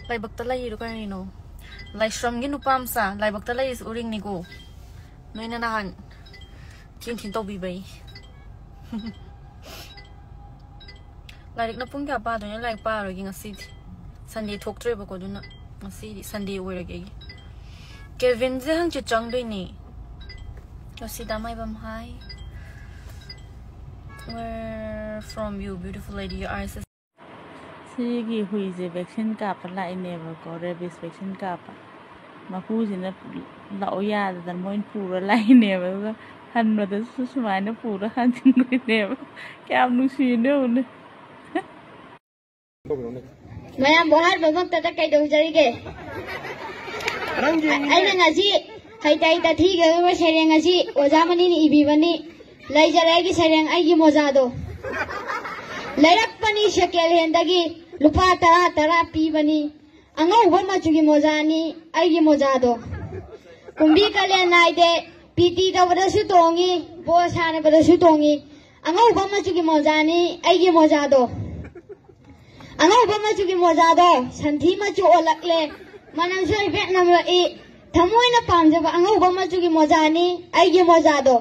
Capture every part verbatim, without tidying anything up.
ꯂꯥꯏꯕꯛꯇ ꯂꯩꯔꯤꯗꯣ ꯀꯔꯤꯅꯣ? ꯂꯥꯏꯁ꯭ꯔꯝꯒꯤ ꯅꯨꯄꯥ ꯃꯆꯥ, ꯂꯥꯏꯕꯛꯇ ꯂꯩꯔꯤꯁꯦ ꯎꯔꯤꯡꯅꯤꯀꯣ꯫ ꯅꯣꯏꯅ ꯅꯍꯥꯟ ꯊꯤꯟ ꯊꯤꯟ ꯇꯧꯕꯤꯕꯩ꯫ ꯂꯥꯏꯔꯤꯛꯅ ꯄꯨꯡ ꯀꯌꯥ ꯄꯥꯗꯣꯏꯅꯣ? ꯂꯥꯏꯔꯤꯛ ꯄꯥꯔꯣꯏꯒꯦ ꯉꯁꯤꯗꯤ꯫ ꯁꯟꯗꯦ ꯊꯣꯛꯇ꯭ꯔꯦꯕꯀꯣ, ꯑꯗꯨꯅ ꯉꯁꯤꯗꯤ ꯁꯟꯗꯦ ꯑꯣꯏꯔꯒꯦ ꯑꯩꯒꯤ꯫ ꯀꯦꯚꯤꯟꯁꯦ ꯍꯪꯆꯤꯠ ꯆꯪꯗꯣꯏꯅꯦ꯫ ꯔꯣꯁꯤꯗꯥ ꯃꯥꯏꯕꯝ, ꯍꯥꯏ꯫ Where from you, beautiful lady? You are sis-, ꯁꯤꯒꯤ ꯍꯨꯏꯁꯦ ꯚꯦꯛꯁꯤꯟ ꯀꯥꯞꯄ ꯂꯥꯛꯏꯅꯦꯕꯀꯣ, ꯔꯦꯕꯤꯁ ꯚꯦꯛꯁꯤꯟ ꯀꯥꯞꯄ꯫ ꯃꯄꯨꯁꯤꯅ ꯂꯥꯛꯑꯣ ꯌꯥꯗꯗꯅ ꯃꯣꯏꯅ ꯄꯨꯔ ꯂꯥꯛꯏꯅꯦꯕ, ꯑꯗꯨꯒ ꯍꯟꯕꯗꯁꯨ ꯁꯨꯃꯥꯏꯅ ꯄꯨꯔ ꯍꯟꯖꯤꯟꯈ꯭ꯔꯤꯅꯦꯕ꯫ ꯀꯌꯥꯝ ꯅꯨꯡꯁꯤꯅꯣ ꯌꯦꯡꯉꯨꯅꯦ꯫ ꯃꯌꯥꯝꯕꯨ ꯍꯥꯏꯔꯤꯕꯃꯛꯇꯗ ꯀꯩꯗꯧꯖꯔꯤꯒꯦ? ꯑꯩꯅ ꯉꯁꯤ ꯍꯩꯇ ꯍꯩꯇ ꯊꯤꯒꯗꯧꯔꯤꯕ ꯁꯩꯔꯦꯡ ꯑꯁꯤ ꯑꯣꯖꯥ ꯃꯅꯤꯅ ꯏꯕꯤꯕꯅꯤ꯫ ꯂꯩꯖꯔꯦ ꯑꯩꯒꯤ ꯁꯩꯔꯦꯡ, ꯑꯩꯒꯤ ꯃꯣꯖꯥꯗꯣ꯫ ꯂꯩꯔꯛꯄꯅꯤ ꯁꯦꯀꯦꯟ ꯍꯦꯟꯗꯒꯤ, ꯂꯨꯄꯥ ꯇꯔꯥ ꯇꯔꯥ ꯄꯤꯕꯅꯤ꯫ ꯑꯉꯧꯕ ꯃꯆꯨꯒꯤ ꯃꯣꯖꯥꯅꯤ ꯑꯩꯒꯤ ꯃꯣꯖꯥꯗꯣ꯫ ꯀꯨꯝꯕꯤ ꯀꯥꯂꯦꯟ ꯅꯥꯏꯗꯦ, ꯄꯤ ꯇꯤ ꯇꯧꯕꯗꯁꯨ ꯇꯣꯡꯉꯤ, ꯕꯣꯜ ꯁꯥꯟꯅꯕꯗꯁꯨ ꯇꯣꯡꯉꯤ꯫ ꯑꯉꯧꯕ ꯃꯆꯨꯒꯤ ꯃꯣꯖꯥꯅꯤ ꯑꯩꯒꯤ ꯃꯣꯖꯥꯗꯣ꯫ ꯑꯉꯧꯕ ꯃꯆꯨꯒꯤ ꯃꯣꯖꯥꯗꯣ ꯁꯟꯊꯤ ꯃꯆꯨ ꯑꯣꯜꯂꯛꯂꯦ, ꯃꯅꯝꯁꯨ ꯍꯥꯏꯐꯦꯠ ꯅꯝꯂꯛꯏ꯫ ꯊꯃꯣꯏꯅ ꯄꯥꯝꯖꯕ ꯑꯉꯧꯕ ꯃꯆꯨꯒꯤ ꯃꯣꯖꯥꯅꯤ ꯑꯩꯒꯤ ꯃꯣꯖꯥꯗꯣ꯫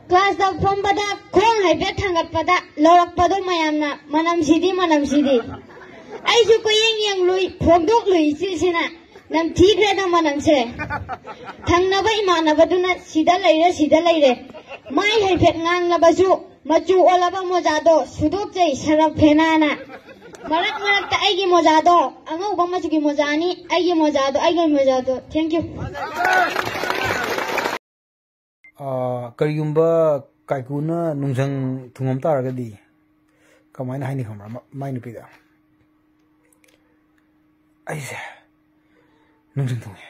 ꯀ꯭ꯂꯥꯁꯇ ꯐꯝꯕꯗ ꯈꯣꯡ ꯍꯥꯏꯐꯦꯠ ꯊꯥꯡꯒꯠꯄꯗ ꯂꯧꯔꯛꯄꯗꯣ ꯃꯌꯥꯝꯅ, "ꯃꯅꯝꯁꯤꯗꯤ, ꯃꯅꯝꯁꯤꯗꯤ"꯫ ꯑꯩꯁꯨ ꯀꯣꯏꯌꯦꯡ ꯌꯦꯡꯂꯨꯏ, ꯐꯣꯡꯗꯣꯛꯂꯨꯏ ꯏꯆꯦꯁꯤꯅ, "ꯅꯝꯊꯤꯈ꯭ꯔꯦꯗ ꯃꯅꯝꯁꯦ"꯫ ꯊꯪꯅꯕ ꯏꯃꯥꯟꯅꯕꯗꯨꯅ, "ꯁꯤꯗ ꯂꯩꯔꯦ, ꯁꯤꯗ ꯂꯩꯔꯦ"꯫ ꯃꯥꯏ ꯍꯥꯏꯐꯦꯠ ꯉꯥꯡꯂꯕꯁꯨ ꯃꯆꯨ ꯑꯣꯜꯂꯕ ꯃꯣꯖꯥꯗꯣ ꯁꯨꯗꯣꯛꯆꯩ ꯁꯔꯞ ꯐꯦꯅꯥꯅ꯫ ꯃꯔꯛ ꯃꯔꯛꯇ ꯑꯩꯒꯤ ꯃꯣꯖꯥꯗꯣ ꯑꯉꯧꯕ ꯃꯆꯨꯒꯤ ꯃꯣꯖꯥꯅꯤ, ꯑꯩꯒꯤ ꯃꯣꯖꯥꯗꯣ, ꯑꯩꯒꯤ ꯃꯣꯖꯥꯗꯣ꯫ Thank you꯫ ꯑꯥ, ꯀꯔꯤꯒꯨꯝꯕ ꯀꯥꯏꯀꯨꯅ ꯅꯨꯡꯖꯪ ꯊꯨꯡꯉꯝ ꯇꯥꯔꯒꯗꯤ ꯀꯃꯥꯏꯅ ꯍꯥꯏꯅꯤ ꯈꯪꯕ꯭ꯔꯥ? ꯃ-, ꯃꯥꯏ ꯅꯨꯄꯤꯗ, "ꯑꯩꯁꯦ ꯅꯨꯡꯖꯪ ꯊꯨꯡꯉꯦ,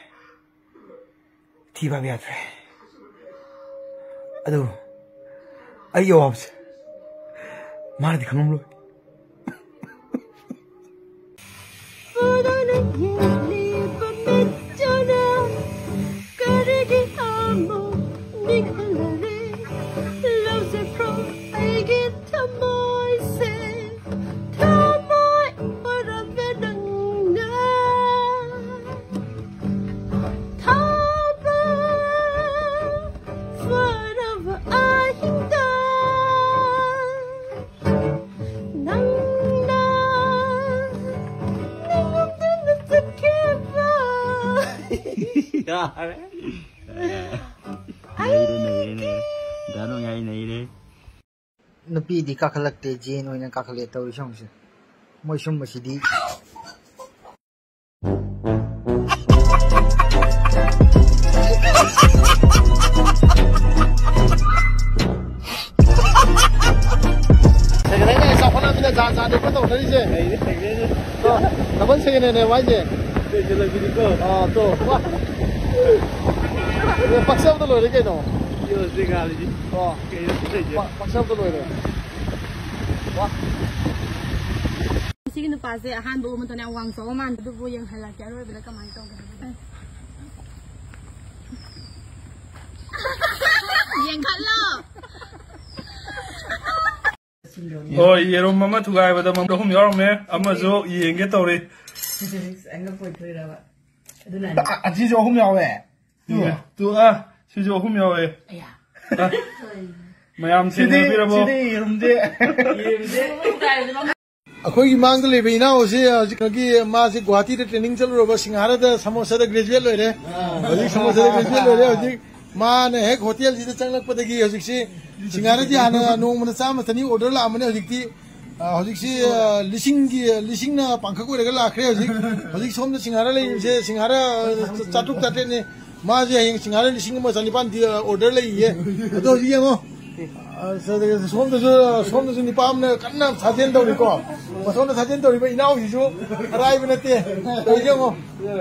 ꯊꯤ ꯐꯥꯏꯕ ꯌꯥꯗ꯭ꯔꯦ, ꯑꯗꯨ ꯑꯩꯒꯤ ꯑꯋꯥꯕꯁꯦ ꯃꯥꯅꯗꯤ ꯈꯪꯉꯝꯂꯣꯏ"꯫ ꯐꯣꯇꯣꯅ ꯌꯦꯡꯂꯤꯕ ꯃꯤꯠꯇꯨꯅ ꯀꯔꯤꯒꯤ ꯑꯃꯨꯛ ꯅꯤꯡꯍꯜꯂꯔꯤ? ꯂꯧꯖꯈ꯭ꯔꯣ ꯑꯩꯒꯤ ꯊꯃꯣꯏꯁꯦ, ꯊꯃꯣꯏ ꯄꯔꯝꯃꯦ ꯅꯪ ꯅꯩꯔꯦ, ꯅꯩꯔꯦ, ꯅꯩꯔꯦ꯫ ꯗꯥ ꯅꯣꯡꯌꯥꯏ ꯅꯩꯔꯦ꯫ ꯅꯨꯄꯤꯗꯤ ꯀꯥꯈꯠꯂꯛꯇꯦ, ꯖꯦꯟ ꯑꯣꯏꯅ ꯀꯥꯈꯠꯂꯦ ꯇꯧꯔꯤꯁꯦ ꯍꯧꯖꯤꯛ꯫ ꯃꯣꯏ ꯁꯨꯝꯕꯁꯤꯗꯤ꯫ ꯁꯦꯀꯦꯟ ꯍꯦꯟ ꯆꯥꯎꯈꯠꯂꯛꯑꯃꯤꯅ ꯖꯥꯠ ꯖꯥꯠꯅꯤꯀꯣ ꯇꯧꯅꯔꯤꯁꯦ꯫ ꯂꯩꯔꯦ, ꯂꯩꯔꯦ꯫ ꯀꯣ, ꯗꯕꯜ ꯁꯦꯀꯦꯟ ꯍꯦꯟꯅꯦꯕ ꯍꯥꯏꯁꯦ꯫ ꯂꯣꯏꯁꯤꯜꯂꯁꯤꯅꯤꯀꯣ꯫ ꯑꯥ, ꯇꯣ, ꯋꯥ꯫ ꯑꯦ, ꯄꯛꯆꯕꯗ ꯂꯣꯏꯔꯦ ꯀꯩꯅꯣ꯫ ꯌꯣꯠꯁꯦ ꯉꯥꯜꯂꯤꯁꯤ꯫ ꯑꯣ꯫ ꯀꯩꯅꯣ ꯁꯤ ꯂꯩꯁꯦ? ꯄ-, ꯄꯛꯆꯕꯗ ꯂꯣꯏꯔꯦ꯫ ꯋꯥ꯫ ꯁꯤꯒꯤ ꯅꯨꯄꯥꯁꯦ ꯑꯍꯥꯟꯕ ꯎꯕ ꯃꯇꯝꯗ ꯌꯥꯝ ꯋꯥꯡ ꯆꯥꯎꯕ ꯃꯥꯟꯕ, ꯑꯗꯨꯕꯨ ꯌꯦꯡꯍꯜꯂꯛꯀꯦ ꯑꯔꯣꯏꯕꯗ ꯀꯃꯥꯏꯅ ꯇꯧꯒꯦ ꯍꯥꯏꯕꯗꯣ꯫ ꯌꯦꯡꯈꯠꯂꯣ꯫ ꯍꯣꯏ, ꯌꯦꯔꯨꯝ ꯑꯃ ꯊꯨꯒꯥꯏꯕꯗ ꯃꯃꯨꯠ ꯑꯍꯨꯝ ꯌꯥꯎꯔꯝꯃꯦ꯫ ꯑꯃꯁꯨ ꯌꯦꯡꯒꯦ ꯇꯧꯔꯤ꯫ ꯑꯁꯤꯁꯨ ꯑꯍꯨꯝ ꯌꯥꯎꯋꯦ꯫ ꯇꯨ꯫ ꯇꯨ, ꯑ, ꯁꯤꯁꯨ ꯑꯍꯨꯝ ꯌꯥꯎꯋꯦ꯫ ꯑ, ꯃꯌꯥꯝ ꯁꯤꯗꯤ, ꯊꯦꯡꯅꯕꯤꯔꯕꯣ? ꯁꯤꯗꯤ ꯌꯦꯔꯨꯝꯁꯦ꯫ ꯑꯩꯈꯣꯏꯒꯤ ꯃꯥꯡꯗ ꯂꯩꯕ ꯏꯅꯥꯎꯁꯤ ꯍꯧꯖꯤꯛꯀꯤ ꯃꯥꯁꯤ ꯒꯨꯋꯥꯍꯥꯇꯤꯗ training ꯆꯠꯂꯨꯔꯕ, ꯁꯤꯡꯍꯥꯔꯗ ꯁꯃꯣꯁꯥꯗ graduate ꯂꯣꯏꯔꯦ꯫ ꯍꯧꯖꯤꯛ ꯁꯃꯣꯁꯥꯗ graduate ꯂꯣꯏꯔꯦ꯫ ꯍꯧꯖꯤꯛ ꯃꯥꯅ ꯍꯦꯛ ꯍꯣꯇꯦꯜꯁꯤꯗ ꯆꯪꯂꯛꯄꯗꯒꯤ ꯍꯧꯖꯤꯛꯁꯤ ꯁꯤꯡꯍꯥꯔꯁꯤ ꯍꯥꯟꯅ ꯅꯣꯡꯃꯗ ꯆꯥꯝꯃ ꯆꯅꯤ order ꯂꯥꯛꯑꯝꯕꯅꯦ꯫ ꯍꯧꯖꯤꯛꯇꯤ, ꯑ, ꯍꯧꯖꯤꯛꯁꯤ, ꯑ, ꯂꯤꯁꯤꯡꯒꯤ, ꯂꯤꯁꯤꯡꯅ ꯄꯥꯡꯈꯛ ꯑꯣꯏꯔꯒ ꯂꯥꯛꯈ꯭ꯔꯦ꯫ ꯍꯧꯖꯤꯛ, ꯍꯧꯖꯤꯛ ꯁꯣꯝꯗ ꯁꯤꯡꯍꯥꯔ ꯂꯩꯔꯤꯕꯁꯦ ꯁꯤꯡꯍꯥꯔ, ꯑ, ꯆꯥꯇ꯭ꯔꯨꯛ ꯆꯥꯇ꯭ꯔꯦꯠꯅꯤ꯫ ꯃꯥꯁꯦ ꯍꯌꯦꯡ ꯁꯤꯡꯍꯥꯔ ꯂꯤꯁꯤꯡ ꯑꯃ ꯆꯅꯤꯄꯥꯟ ꯗꯤ order ꯂꯩꯌꯦ꯫ ꯑꯗꯣ ꯍꯧꯖꯤꯛ ꯌꯦꯡꯉꯣ꯫ ꯑ, ꯁꯣꯝꯗꯁꯨ, ꯁꯣꯝꯗꯁꯨ ꯅꯤꯄꯥ ꯑꯃꯅ ꯀꯟꯅ ꯁꯥꯖꯦꯜ ꯇꯧꯔꯤꯀꯣ꯫ ꯃꯁꯣꯝꯗ ꯁꯥꯖꯦꯜ ꯇꯧꯔꯤꯕ ꯏꯅꯥꯎꯁꯤꯁꯨ ꯑꯔꯥꯏꯕ ꯅꯠꯇꯦ꯫ ꯇꯧꯔꯤꯁꯦ ꯌꯦꯡꯉꯣ꯫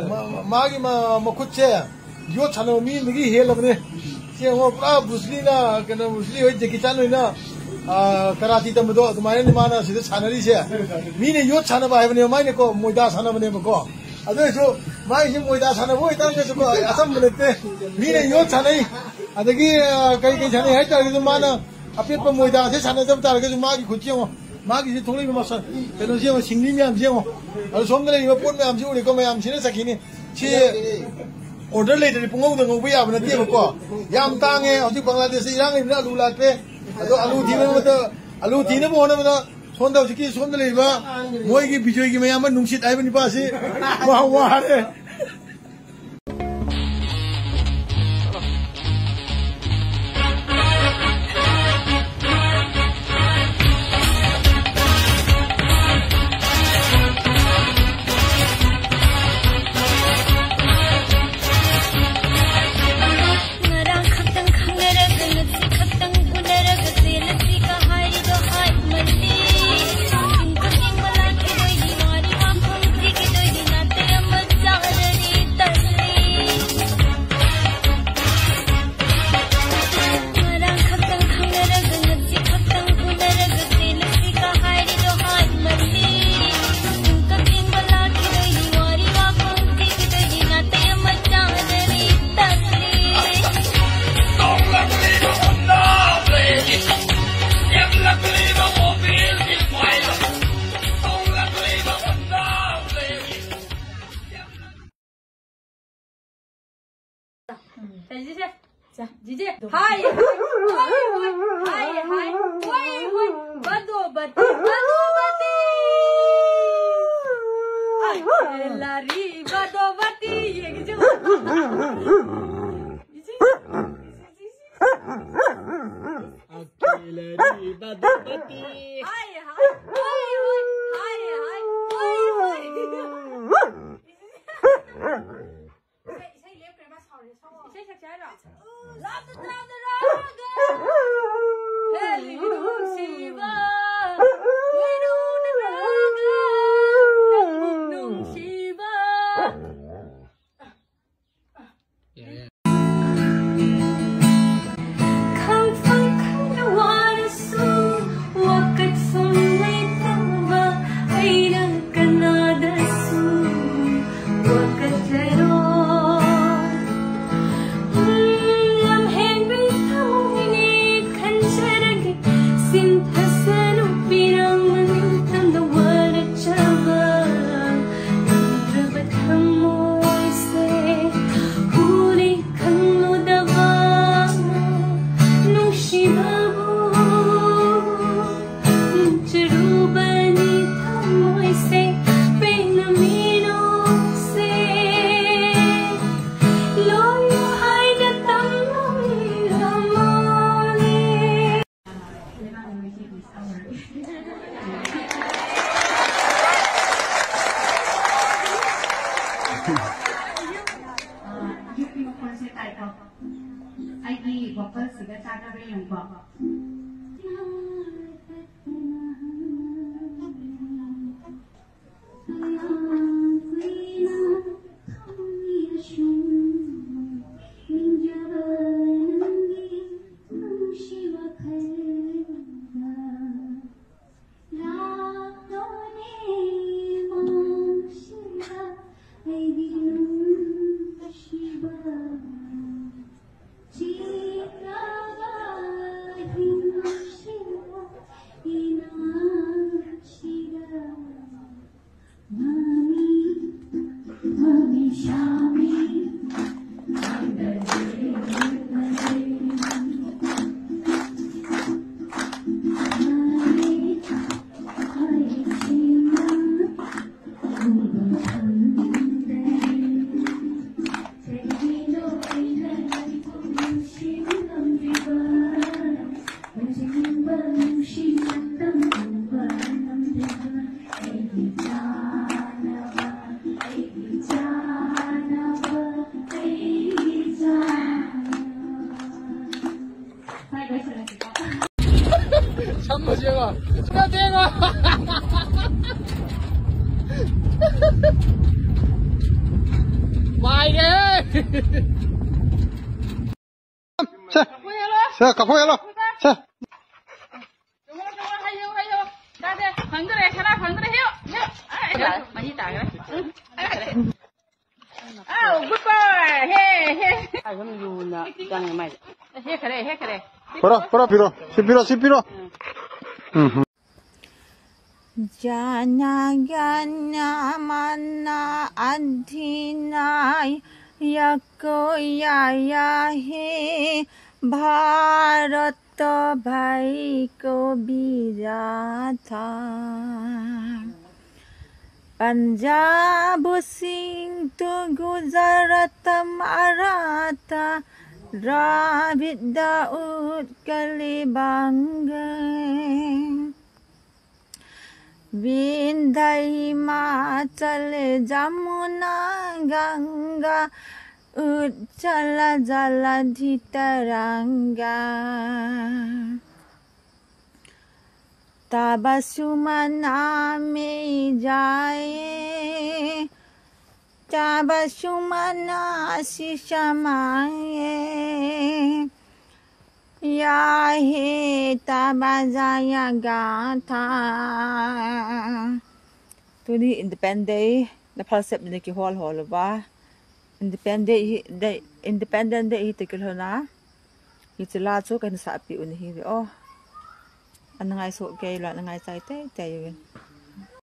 ꯃꯥ-, ꯃꯥꯒꯤ ꯃ-, ꯃꯈꯨꯠꯁꯦ ꯌꯣꯠ ꯁꯥꯟꯅꯕ ꯃꯤ ꯑꯃꯗꯒꯤ ꯍꯦꯜꯂꯕꯅꯦ꯫ ꯁꯤ ꯌꯦꯡꯉꯣ, ꯄꯨꯔꯥ ꯕ꯭ꯔꯨꯁ ꯂꯤꯅ, ꯀꯩꯅꯣ, ꯕ꯭ꯔꯨꯁ ꯂꯤ ꯍꯣꯏ, ꯖꯦꯀꯤ ꯆꯥꯟ ꯍꯣꯏꯅ, ꯑ, ꯀꯔꯥꯇꯤ ꯇꯝꯕꯗꯣ, ꯑꯗꯨꯃꯥꯏꯅꯅꯤ ꯃꯥꯅ ꯁꯤꯗ ꯁꯥꯟꯅꯔꯤꯁꯦ꯫ ꯃꯤꯅ ꯌꯣꯠ ꯁꯥꯟꯅꯕ ꯍꯥꯏꯕꯅꯦꯕ, ꯃꯥꯏꯅꯀꯣ ꯃꯣꯏꯗꯥ ꯁꯥꯟꯅꯕꯅꯦꯕꯀꯣ꯫ ꯑꯗꯨ ꯑꯣꯏꯔꯁꯨ ꯃꯥꯏꯁꯦ ꯃꯣꯏꯗꯥ ꯁꯥꯟꯅꯕ ꯑꯣꯏꯇꯥꯔꯒꯁꯨꯀꯣ, ꯑꯆꯝꯕ ꯅꯠꯇꯦ꯫ ꯃꯤꯅ ꯌꯣꯠ ꯁꯥꯟꯅꯩ, ꯑꯗꯒꯤ, ꯑ, ꯀꯩ ꯀꯩ ꯁꯥꯟꯅꯩ ꯍꯥꯏꯇꯥꯔꯒꯁꯨ, ꯃꯥꯅ ꯑꯄꯦꯠꯄ ꯃꯣꯏꯗꯥꯁꯦ ꯁꯥꯟꯅꯖꯕ ꯇꯥꯔꯒꯁꯨ, ꯃꯥꯒꯤ ꯈꯨꯠꯁꯦ ꯌꯦꯡꯉꯣ, ꯃꯥꯒꯤꯁꯦ ꯊꯣꯛꯂꯛꯏꯕ ꯃꯁꯜ, ꯀꯩꯅꯣꯁꯦ ꯌꯦꯡꯉꯣ, ꯁꯤꯡꯂꯤ ꯃꯌꯥꯝꯁꯦ ꯌꯦꯡꯉꯣ꯫ ꯑꯗꯣ ꯁꯣꯝꯗ ꯂꯩꯔꯤꯕ ꯄꯣꯠ ꯃꯌꯥꯝꯁꯦ ꯎꯔꯦꯀꯣ, ꯃꯌꯥꯝꯁꯤꯅ ꯆꯠꯈꯤꯅꯤ꯫ ꯁꯤ order ꯂꯩꯇ꯭ꯔꯗꯤ ꯄꯨꯡꯍꯧꯗ ꯉꯧꯕ ꯌꯥꯕ ꯅꯠꯇꯦꯕꯀꯣ꯫ ꯌꯥꯝ ꯇꯥꯡꯉꯦ ꯍꯧꯖꯤꯛ ꯕꯪꯒ꯭ꯂꯥꯗꯦꯁꯇ ꯏꯔꯥꯡ ꯂꯩꯕꯅꯤꯅ ꯑꯂꯨ ꯂꯥꯛꯇ꯭ꯔꯦ꯫ ꯑꯗꯣ ꯑꯂꯨ ꯊꯤꯅꯕꯗ, ꯑꯂꯨ ꯊꯤꯅꯕ ꯍꯣꯠꯅꯕꯗ ꯁꯣꯝꯗ ꯍꯧꯖꯤꯛꯀꯤ ꯁꯣꯝꯗ ꯂꯩꯔꯤꯕ ꯃꯣꯏꯒꯤ ꯕꯤꯖꯣꯏꯒꯤ ꯃꯌꯥꯝꯕ ꯅꯨꯡꯁꯤꯠ ꯍꯥꯏꯕ ꯅꯨꯄꯥꯁꯤ ꯃꯥ ꯋꯥꯔꯦ꯫ ꯆꯤꯆꯦ, ꯍꯥꯏ, ꯍꯥꯏ, ꯍꯣꯏ, ꯍꯣꯏ, ꯍꯥꯏ, ꯍꯥꯏ, ꯍꯣꯏ, ꯍꯣꯏ, ꯕꯗꯣꯕꯇꯤ, ꯕꯗꯣꯕꯇꯤ꯫ ꯑꯀꯦꯂꯔꯤ ꯕꯗꯣꯕꯇꯤ꯫ ꯌꯦꯡꯉꯤꯁꯦ꯫ ꯏꯆꯦ, ꯏꯆꯦ, ꯏꯆꯦ, ꯏꯆꯦ꯫ ꯑꯀꯦꯂꯔꯤ ꯕꯗꯣꯕꯇꯤ꯫ ꯍꯥꯏ, ꯍꯥꯏ, ꯍꯣꯏ, ꯍꯣꯏ, ꯍꯥꯏ, ꯍꯥꯏ, ꯍꯣꯏ, ꯍꯣꯏ꯫ ꯏꯁꯩ, ꯏꯁꯩ ꯂꯦꯞꯈ꯭ꯔꯦ, ꯃꯥ ꯁꯥꯎꯔꯦ, ꯁꯛꯑꯣ꯫ ꯏꯁꯩ ꯁꯛꯁꯦ ꯍꯥꯏꯔꯣ? ꯂꯥꯞꯅ ꯊꯥꯞꯅ ꯔꯥꯒ꯫ ꯍꯦ, ꯅꯨꯡꯁꯤꯕ, ꯀꯣꯏꯔꯨꯅ ꯔꯥꯒ, ꯅꯪꯕꯨ ꯅꯨꯡꯁꯤꯕ꯫ ꯌꯥꯔꯦ, ꯌꯥꯔꯦ꯫ ꯈꯪꯐꯝ ꯈꯪꯅ ꯋꯥꯔꯁꯨ, ꯋꯥꯀꯠꯐꯝ ꯂꯩꯇꯕ ꯑꯩꯅ ꯀꯅꯥꯗꯁꯨ ꯋꯥꯀꯠꯂꯔꯣꯏ꯫ ꯂꯝꯍꯦꯟꯕꯤ ꯊꯃꯣꯏꯅꯦ ꯈꯟꯖꯔꯒꯦ, ꯁꯤꯟꯊꯁꯅꯨ ꯄꯤꯔꯥꯡ ꯃꯅꯨꯡꯗ ꯋꯥꯔꯛꯆꯕ ꯂꯨꯝꯂꯕ ꯊꯃꯣꯏꯁꯦ꯫ ꯍꯨꯔꯦ ꯈꯪꯂꯨꯗꯕ ꯅꯨꯡꯁꯤꯕꯕꯨ ꯆꯔꯨꯕꯅꯤ ꯊꯃꯣꯏꯁꯦ ꯄꯦꯟꯅ ꯃꯤꯅꯣꯛꯁꯦ ꯂꯣꯏꯌꯨ ꯍꯥꯏꯅ ꯇꯝꯂꯝꯂꯝꯃꯣꯅꯦ꯫ ꯌꯨꯝꯒꯤ ꯃꯈꯣꯟꯁꯦ ꯇꯥꯏꯀꯣ? ꯑꯩꯒꯤ vocalꯁꯤꯒ ꯆꯥꯟꯅꯕ꯭ꯔꯥ ꯌꯦꯡꯉꯨꯀꯣ꯫ ꯁꯝꯕꯁꯦ ꯌꯦꯡꯉꯣ꯫ ꯁꯝꯕꯁꯦ ꯌꯦꯡꯉꯣ꯫ ꯄꯥꯏꯔꯦ꯫ ꯁꯦ꯫ ꯁꯦ, ꯀꯥꯞꯊꯣꯛ ꯌꯥꯜꯂꯣ꯫ ꯁꯦ꯫ ꯐꯪꯗ꯭ꯔꯦ, ꯁꯅꯥ ꯐꯪꯗ꯭ꯔꯦ, ꯍꯦꯛ, ꯍꯦꯛ꯫ ꯑꯥ, ꯍꯦꯛ, ꯃꯍꯤ ꯇꯥꯈ꯭ꯔꯦ꯫ ꯎꯝ, ꯍꯦꯛꯈ꯭ꯔꯦ꯫ ꯑꯥꯎ, good boy꯫ ꯍꯦ, ꯍꯦ꯫ ꯑꯗꯨꯝ ꯂꯨꯅ ꯆꯪꯉꯦ ꯃꯥꯏꯁꯦ꯫ ꯍꯦꯛꯈ꯭ꯔꯦ, ꯍꯦꯛꯈ꯭ꯔꯦ꯫ ꯄꯨꯔꯣ, ꯄꯨꯔꯣ, ꯄꯤꯔꯣ꯫ ꯁꯤ ꯄꯤꯔꯣ, ꯁꯤ ꯄꯤꯔꯣ꯫ ꯎꯝ꯫ ꯎꯝ꯫ ꯖꯅ ꯒꯅ ꯃꯅ ꯑꯙꯤꯅꯥꯌꯀꯣ ꯌ ꯌ ꯍꯦ ꯚꯥꯔꯇ ꯚꯥꯏ ꯀꯣ ꯕꯤꯖꯥꯊꯥ꯫ ꯄꯟꯖꯥꯕ ꯁꯤꯡꯙꯨ ꯒꯨꯖꯔꯥꯇ ꯃꯔꯥꯊꯥ ꯗ꯭ꯔꯥꯕꯤꯗ ꯎꯠꯀꯂꯤ ꯕꯪꯒ꯫ ꯕꯤꯟꯙ꯭ꯌ ꯍꯤꯃꯥꯆꯂ ꯖꯃꯨꯅꯥ ꯒꯪꯒꯥ ꯎꯠꯀꯂ ꯖꯂꯙꯤ ꯇꯔꯪꯒ꯫ ꯇꯕ ꯁꯨꯃꯅ ꯃꯦ ꯖꯥꯌꯦ, ꯇꯕ ꯁꯨꯃꯅ ꯁꯤꯁ ꯃꯥꯌꯦ, ꯌꯥ ꯍꯦ ꯇꯕ ꯖꯌ ꯒꯥꯊꯥ꯫ ꯇꯨꯗꯤ Independence Day ꯅ ꯐꯥꯔꯁ ꯁꯦꯞ ꯅꯤꯅ ꯀꯤ ꯍꯣꯜ ꯍꯣꯜꯂꯨꯕ꯫ Independence Day ꯍꯤ, Day, Independence Day ꯍꯤ ꯇꯤꯀꯤꯜ ꯍꯣꯅ꯫ ꯍꯤ ꯆꯤꯂꯥ ꯆꯨ ꯀꯩꯅ ꯁꯥꯄꯤ ꯎꯅꯤ ꯍꯤ ꯑꯣ꯫ ꯑꯅꯉꯥꯏ ꯁꯣꯛ ꯀꯦ ꯂꯣ ꯑꯅꯉꯥꯏ ꯆꯥꯏ ꯇꯦ ꯇꯦ ꯌꯨ꯫